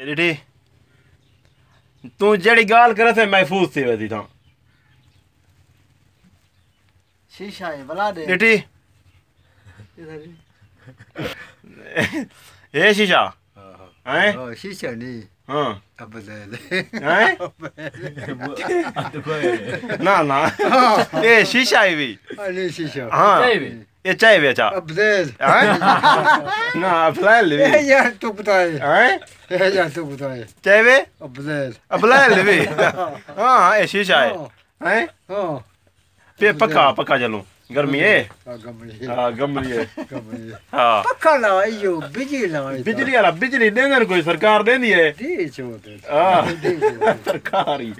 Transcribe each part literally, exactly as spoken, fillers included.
ݙٹھی؟ توں جیڑھی ڳالھ کرے سے محفوظ تھی ویسی تاں۔ شیشہ ہے، بلا دے۔ ݙٹھی؟ اے شیشہ؟ ہیں؟ ہاں، شیشہ نہیں۔ ہاں۔ ابزیل۔ ہیں؟ نہ نہ، اے شیشہ ہی وی۔ ہاں، نہیں شیشہ۔ ہاں۔ چاہیے وی۔ اے چاہیے وی اچھا۔ ابزیل۔ ہیں؟ نہ، افلائل وی۔ اے یار ٹکتا ہے۔ ہیں؟ اے یار ٹکتا ہے۔ چاہیے وی؟ ابزیل۔ افلائل وی۔ ہاں، اے شیشہ ہے۔ ہیں؟ ہاں۔ پے پکا، پکا چلوں۔ گرمی ہے؟ آ، گملی۔ ہاں، گملی ہے۔ گملی۔ ہاں۔ پکا لا، ایو بجلی لا۔ بجلی والا، بجلی ݙیندن کوئی، سرکار ݙیندی ہے۔ دی چوت ہے۔ ہاں۔ دی چوت ہے۔ سرکار ہی۔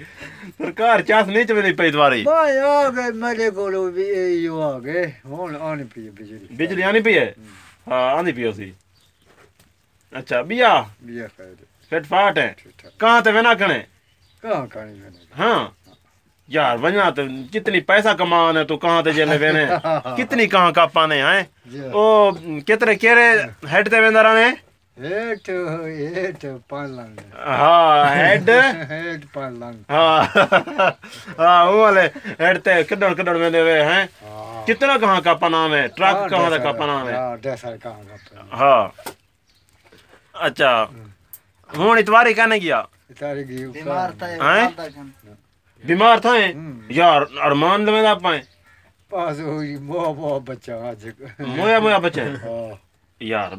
سرکار چاس نہیں چویندی پئی تمہاری۔ بھائی آ گئے میرے کولو بھی، ایو آ گئے۔ ہن آنی پئی بجلی۔ بجلی آنی پئی ہے؟ ہاں، آندی پئی سی۔ اچھا، بیا۔ بیا خیر۔ فٹ فاٹ ہے۔ ٹھیک ٹھاک۔ کہاں تے وینا کھنے؟ کہاں کھانی وینا؟ ہاں۔ یار، ونجا تے کتنی پیسہ کمانے تو کہاں تے جیندے وینے؟ کتنی کہاں کاپانے ہیں؟ جی۔ او کتنے کیرے ہیڈ تے ویندا رہنے؟ ہیٹ، ہیٹ پالن۔ ہاں، ہیڈ۔ ہیٹ پالن۔ ہاں۔ ہاں، او والے ہیڈ تے کڈن کڈن ویندے وے ہیں۔ ہاں۔ کتنا کہاں کاپانا ہے؟ ٹرک کہاں دا کاپانا ہے؟ ہاں، ڈیسر کہاں کاپانا۔ ہاں۔ اچھا۔ ہن اتواری کنے گیا؟ اتاری گی بیمار تھا ہے، ہیں؟ حال تھا کن۔ بیمار تھا ہے؟ ہوں۔ یار، ارمان لویں دا پائیں۔ پاس ہوئی مو مو بچہ اج۔ مویا مویا بچہ ہے۔ ہاں۔ یار،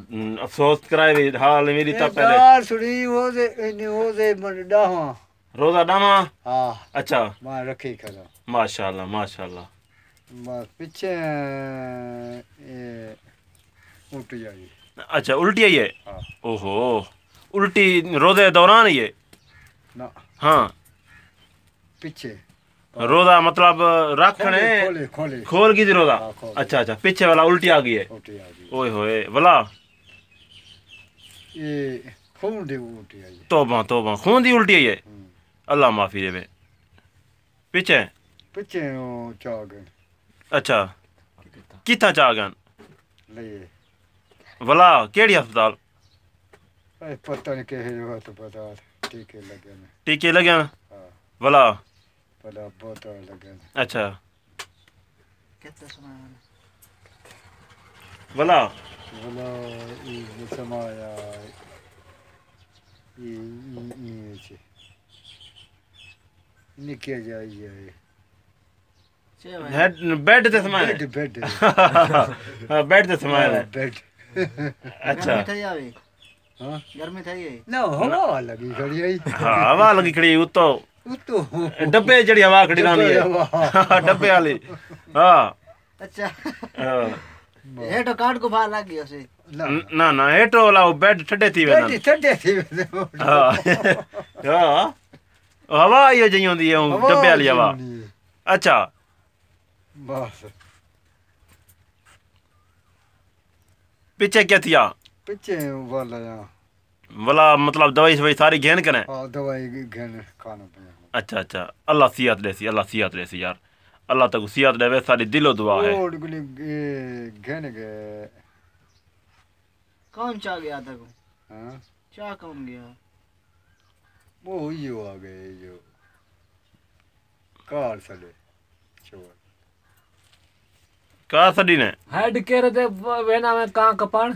افسوس کرائے وی حال نہیں میری تا اے پہلے۔ ڳالھ سݨی، او دے، اینے او دے من ݙاہواں۔ روزہ ݙاہواں؟ ہاں۔ اچھا۔ میں رکھی کھڑا۔ ماشاءاللہ، ماشاءاللہ۔ بس پچھے اے الٹی آئی۔ اچھا، الٹی آئی ہے؟ ہاں۔ اوہو۔ الٹی روزے دوران ہی ہے؟ نہ، ہاں۔ پچھے۔ روزہ مطلب رکھنے؟ کھولے، کھولے۔ کھول گئی تھی روزہ؟ ہاں، کھول۔ اچھا، اچھا، پچھے والا الٹی آ گئی ہے؟ الٹی آ گئی۔ اوئے ہوئے، ولا۔ اے خون دی الٹی آئی۔ توبہ، توبہ، خون دی الٹی آئی ہے؟ ہوں۔ اللہ معافی دے۔ پچھے؟ پچھے او چا گئے۔ اچھا۔ کتھاں چا گئے؟ لے۔ ولا، کیڑھی ہسپتال؟ اے پتہ نہیں کہڑے وقت پتہ، ٹیکے لگے نے۔ ٹیکے لگے ہیں؟ ہاں۔ ولا۔ بلا بہت لگے نے۔ اچھا۔ کتنے سمایا؟ ولا۔ بلا ای سمایا۔ ای، ای، ای چ۔ نکیا جائی جائے۔ چھ بجے۔ ہیڈ، بیڈ تے سمایا؟ Bed, bed. ہاں، بیڈ تے سمایا۔ بیڈ۔ اچھا۔ گرمی تھئی آوی؟ ہاں؟ گرمی تھئی ہے؟ نہ، ہوا لگی کھڑی آئی۔ ہاں، ہوا لگی کھڑی اتو۔ اتو۔ ڈبے جڑی ہوا کھڑی رہنی ہے۔ ڈبے ہوا۔ ڈبے والی۔ ہاں۔ اچھا۔ ہاں۔ ہیٹو کاٹ کو بھا لگ گیا سی۔ نہ، نہ، نہ، ہیٹو والا او بیڈ ٹھڈے تھی ویندن۔ بیڈ ٹھڈے تھی ویندن۔ ہاں۔ ہاں۔ ہوا ایو جئی ہوندی ہے، اوں ڈبے والی ہوا۔ ہوندی ہے۔ اچھا۔ بس۔ پچھے کیا تھیا؟ پچھے والا یا۔ ولا مطلب دوائی شوائی ساری گھن کنے؟ ہاں، دوائی گھن کھانا پینا۔ اچھا، اچھا۔ اللہ صحت ݙیسی، اللہ صحت ݙیسی یار۔ اللہ تاکوں صحت ݙیوے، ساݙی دلوں دعا ہے۔ او گلی گھن گئے۔ کون چا گیا تھا کو؟ ہاں۔ چا کون گیا؟ وہ ہوئی ہو آ گئے جو۔ کار سلے۔ چھوڑ۔ کار سݙی نے؟ ہیڈ کیرے تے وینا میں کاں کپاݨ۔